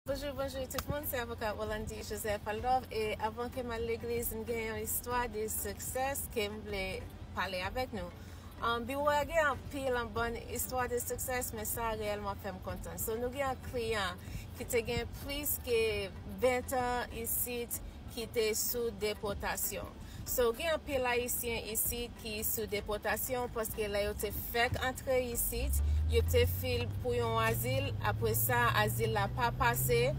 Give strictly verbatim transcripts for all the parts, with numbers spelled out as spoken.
Bonjou, bonjou tout moun, se avoka Rolandi Joseph Aldov, e avan ke m al legliz, m gen yon istwa de success ke m vle pale avèk nou. Um, biwo a gen anpil an bann istwa de success, men sa reyèlman fè m kontan. So, nou gen yon kliyan ki te gen plis ke ven tan isit ki te sou depòtasyon. So, gen anpil Ayisyen isit ki sou depòtasyon paske lè yo te fèk antre isit, yo te fil pou yon azil. Apre sa, azil la pa pase.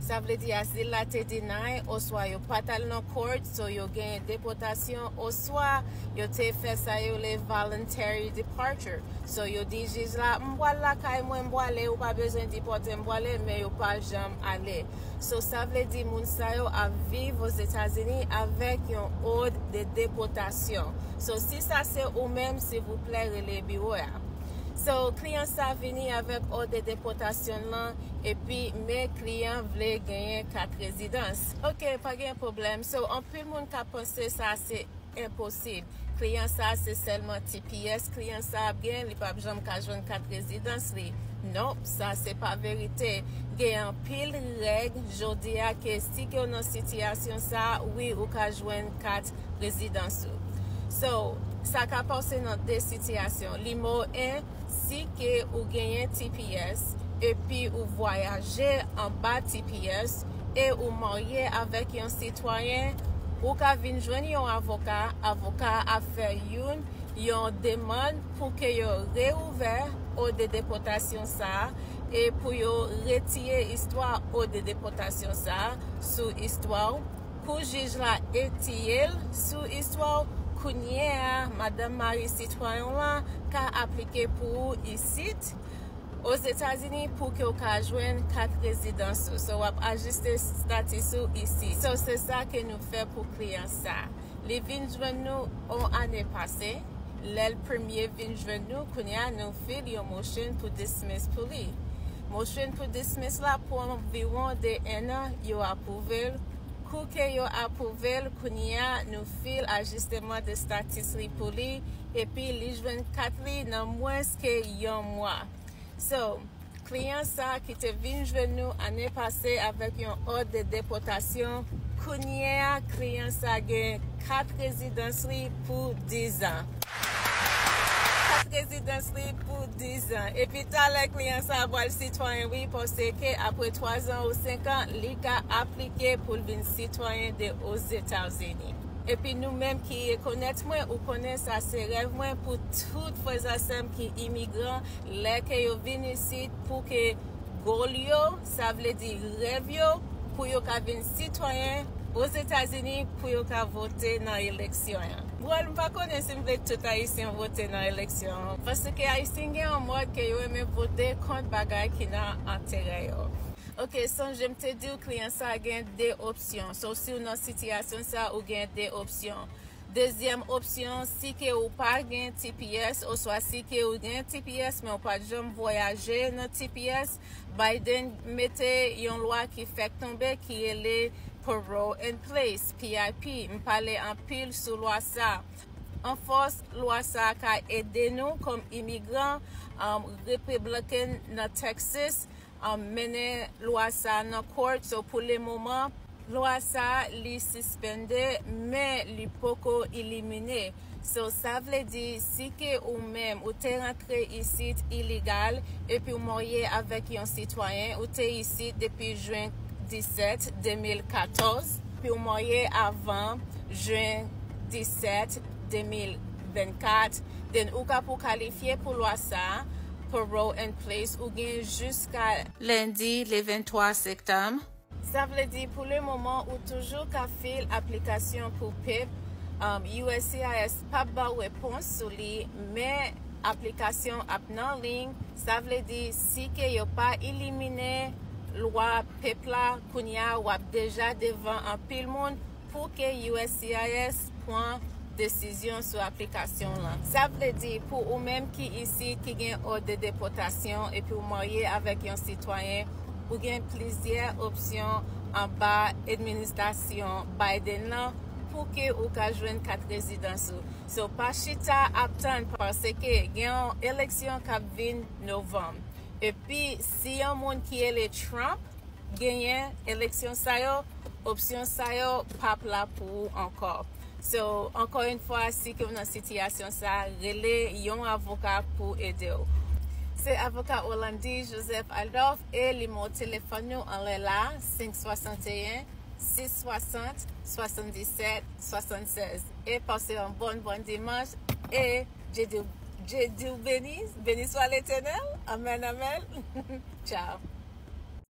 Sa vle di azil la te deny, oswa yo pa t al nan court, so yo genyen depòtasyon, oswa yo te fè sa yo rele voluntary departure. So, yo di jij la, "M pral lakay mwen, m pwale, ou pa bezwen depòte m pwale," men yo pa janm ale. So, sa vle di moun sa yo ap viv Ozetazini avèk yon òd de depòtasyon. So, si sa se ou menm, silvouplè, rele biwo a. So, kliyan sa vini avèk òd de depòtasyon lan, epi men kliyan vle genyen kat rezidans. Ok, pa gen pwoblèm. So, anpil moun ka panse sa se enposib. Kliyan sa se sèlman T P S kliyan sa ap gen, li p ap janm ka jwenn kat rezidans li. Non, sa se pa verite. Gen anpil règ jodi a ke si ke w nan sitiyasyon sa, wi, ou ka jwenn kat rezidans ou. So, sa ka pase nan de sitiyasyon. Nimewo en, si ke ou genyen T P S epi ou vwayaje anba T P S e ou marye avèk yon sitwayen, ou ka vin jwenn yon avoka, avoka a ap fè youn yon demann pou ke yo reouvè òd de depòtasyon sa a e pou yo retire istwa òd de depòtasyon sa a sou istwa w. Kou jij la retire l sou istwa w, kounye a, madanm mari sitwayen w lan ka aplike pou ou isit Ozetazini pou ke w ka jwenn kat rezidans ou. So, w ap ajiste status ou isit. So, se sa ke nou fè pou kliyan sa. Li vin jwenn nou yon ane pase. Lè l premye vin jwenn nou, kounye a nou fil yon motion pou dismiss pou li. Motion pou dismiss la pou anviwon de en an, yo apwouve l. Kou ke yo apwouve l, kounye a nou fil ajisteman de status li pou li, epi li jwenn kat li nan mwens ke yon mwa. So, kliyan sa ki te vin jwenn nou ane pase avèk yon òd de depòtasyon, kounye a kliyan sa gen kat rezidans li pou diz an. Kat rezidans li pou diz an. Epi talè kliyan sa a pral sitwayen, wi, paske apre twa zan ou senk an, li ka aplike pou l vin sitwayen de Ozetazini. Epi nou menm ki rekonèt mwen, ou konnen sa se rèv mwen pou tout frè ak sè m ki imigran, lè ke yo vin isit pou ke goal yo, sa vle di rèv yo, pou yo ka vin sitwayen Ozetazini, pou yo ka vote nan eleksyon an. Well, m pa konnen si m vle tout Ayisyen vote nan eleksyon an, paske Ayisyen gen yon mòd ke yo renmen vote kont bagay ki nan enterè yo. Ok, sonje m te di w kliyan sa gen de opsyon. So, si w nan sitiyasyon sa, ou gen de opsyon. Dezyèm opsyon, si ke ou pa gen T P S, oswa si ke ou gen T P S, men ou pa t janm vwayaje nan T P S, Biden mete yon lwa ki fèk tonbe ki rele Parole in Place, P I P. M pale anpil sou lwa sa. An fòs, lwa sa ka ede nou kòm imigran, um, Republican nan Texas, um, mennen lwa sa nan court. So, pou le moman, lwa sa li sispende, men li poko elimine. So, sa vle di, si ke ou menm, ou te rantre isit ilegal, epi ou marye avèk yon sitwayen, ou te isit depi jen disèt de mil katòz, epi ou marye avan jen disèt de mil vennkat, then ou ka pou kalifye pou lwa sa, Parole in Place, ou gen jiska lendi le venntwa septanm. Sa vle di, pou le moman, ou toujou ka fil aplikasyon pou pep. Um, U S C I S p ap ba w repons sou li, men aplikasyon ap nan liy. Sa vle di, si ke yo pa elimine lwa pep la, kounye a w ap deja devan anpil moun pou ke U S C I S pran desizyon sou aplikasyon w lan. Sa vle di, pou ou menm ki isit, ki gen òd de depòtasyon, epi w marye avèk yon sitwayen, ou gen plizyè opsyon anba administrasyon Biden lan pou ke ou ka jwenn kat rezidans ou. So, pa chita ap tann, paske gen yon eleksyon k ap vin novanm. Epi, si yon moun ki rele Trump, genyen eleksyon sa yo, opsyon sa yo p ap la pou ou ankò. So, ankò yon fwa, si ke w nan sitiyasyon sa, rele yon avoka pou ede w. Se avoka Orlandy Joseph Adolphe e nimewo telefòn nou anlè la, senk swasanteyen, sis swasant, swasanndisèt, swasannsèz. E pase yon bòn, bòn dimanch. E Dye di, Dye di w beni, beni swa Letènèl. Amèn, amèn. Tchao.